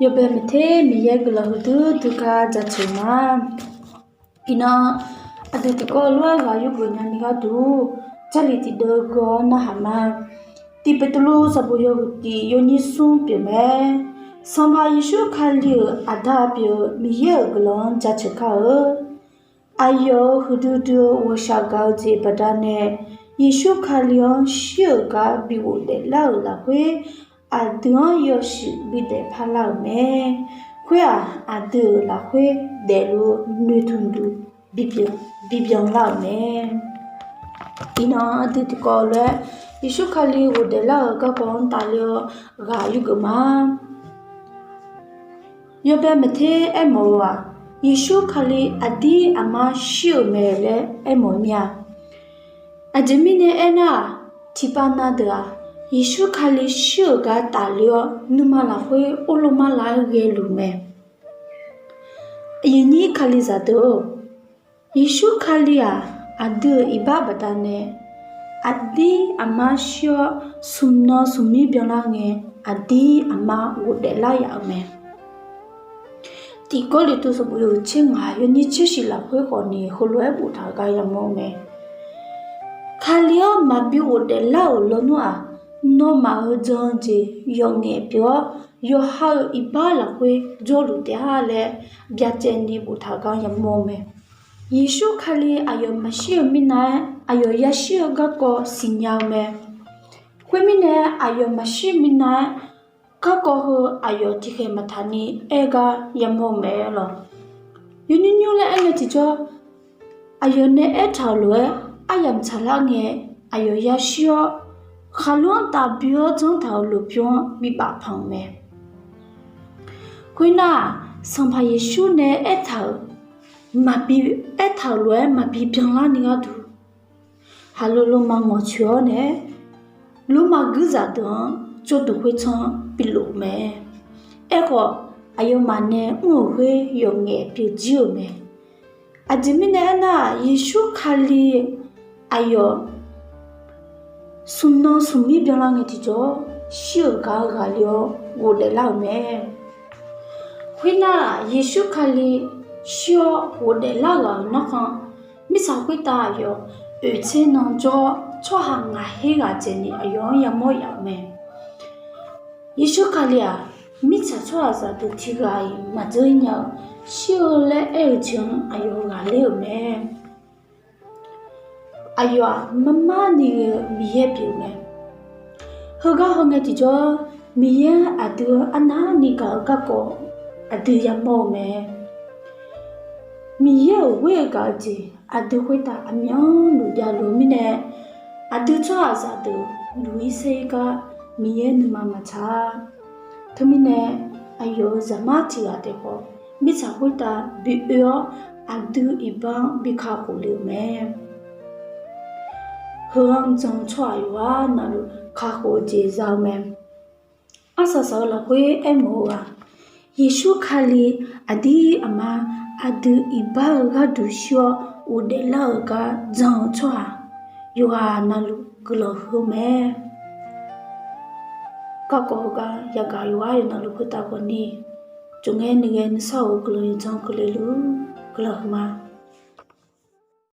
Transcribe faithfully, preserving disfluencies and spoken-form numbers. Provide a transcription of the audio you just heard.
Yawbae maeqter Miqyaer guiqlanq huiqdui dui gar jaceuq ma. Iqnan, aqdui tiqkawv lof-aer ghaq yurgeuf nyani gharduq, Jarlif tiqdeuv gui-awr narhaq ma. Tiq Beqtuvluv sanqbof yawhuiq tiq yawnyir smr pyeuf mae. Sanqpaq Yeqsur Kali-euq Aqda pyeuf-eu Miqyaer-euq guiqlanq-anr jaceuq kar-eu. Aqyawf-euq huiqdui dui-eu ghawqshaq gaq-eu jeq baqdanae, Yeqsur Kali-anr shir-euq gar bi ghofdaef lar-euq lafkhoer, aqdui-anr yawshuif bidaef parlar-euq mae. Khoer-aq, aqdui-euq lafkhoer daefluf noeqtmq duq bibyan lar-euq mae. Iqnan aqdui tiqkawv lof-aer Yeqsur Kali ghofdaef lar-euq garkawv-anr tafler-awr ghaq yurgeuf ma. Yawbae maeqter aermawf-eu-aq, Yeqsur Kali aqdir aqmar shir-euq mae laer aermawf-eu mir-a. Aqjeq mirnae aernar-aq, tiqpav na deuq-aq, Yeqsur Kali shir-euq gar tafler-awr nuima lafkhoer orlov mar lar-aer ghaeluf mae. Aqyuif nyir Kalizaq deuq-or, Yeqsur Kali-aq, aqdui-euq iqbax baqdanae aqdir aqmar shir-awr, smq nan smq mir byanlar ngae, aqdir aqmar ghofdaef lar yaf-euq mae. Tiq Gawrliqtu sanqbof yawhuiq tser ngaq yawnyir tser shif lafkhoer khawfni heulof-aer boftaq-euq gar yamawr-eu mae. Kali-anr maqbi ghofdaef lar-euq lawnmr-aq, nawmaf-euq jan-eu jeq yawqngaef pyeuf-awr, yawqha-euq iqbax lafkhoer jawrluf taef-a laer byacaevni boftaq-euq gar yamawr-eu mae. Yeqsur Kali aqyawf maqshir-eu mirnav-aer aqyawf yashir-eu garkawv siqnya-eu mae. Khoermirnae, aqyawf maqshir-eu mirnav-aer garkawv heu aqyawf tiqkhaeq maqtaq ni aer-eu gar yamawr-eu mae lawq. Yawnymr nymr laer aer ngae tiqjawr, aqyawf nae aertaq-euq lof-aer aryamq tsaqlar ngae, aqyawf yashir-awr, khaqlo-anr taf bi-awr janrtaq-euq lmqbymr-anr bi bafpanq-euq mae. Khoernar-aq, Sanqpaq Yeqsur nae aertaq-euq maqbi, aertaq-euq lof-aer maqbi byanlar ni gharduq, haqlo loma ngawqtsoeq-awr nae, lormav guirzaq deuq-anr jawrduq khoertsanr-anr bilof-eu mae. Aerkhawf, aqyawfmaf nae mr-euq khoer yawqngaef pyeuf jir-euq mae. Aqjeq mirnae aernar-aq, Yeqsur Kali aqyawf smq nan smq mir byanlar ngae tiqjawr, shir-euq gar ghaqler-awr ghofdaef lar-euq mae. Khoernar-aq, Yeqsur Kali shir-awr ghofdaef lar ghaq-euq narkhan, mirtsaq khoertav aqyawf oeqtser nan jawr-awr, tsawrhaq ngaq her ghaq dzaeqni aqyawf-anr yamawr yaf-euq mae. Yeqsur Kali-aq, mirtsaq tsawrhaqzaq deuq tiqghaq-iq maqdzeur nya-eu, shir-eu laer aer-eu jeq-anr aqyawf ghaqler-euq mae. Aqyawf-aq, marmar ni ghae-eu Miqyaer pyeuf-eu mae. Heugar hawngae tiqjawr, Miqyaer aqdui-anr arnavni gaq-eu garkawv aqdui yamawr-eu mae. Miqyaer-euq ghoer-eu gaq-eu jeq aqdui khoertav aqmyanluf javluf-eu mirnae, aqdui tsawrhaqzaq deuq luq-ir saer-ir gar Miqyaer nuima maqtsaq-a. Teumirnae, aqyawf-euq zaqmar tiq ghaq taef khawf, mirtsaq khoertav bi oe-awr aqdui iqbax-anr bi kakhof le-euq mae. Heu-anr jan-eu tsawrhaq yawqghaq navluf kakhof-eu jeq za-eu mae. Arsaq saq-eu lafkhoer aermawf-eu-aq, Yeqsur Kali aqdir aqma aqdui iqbax-eu gharduq shir-awr ghofdaef lar-euq gar jan-eu tsawrhaq yawqghaq navluf guiqlanq huiq-eu mae. Garkawv heugar yagaq yawqghaq yawqnavluf khoertav khawfni, jov ngae nuighae nuisar-euq guiqlanq yawdzanr keuvle luf guiqlanq huiqma.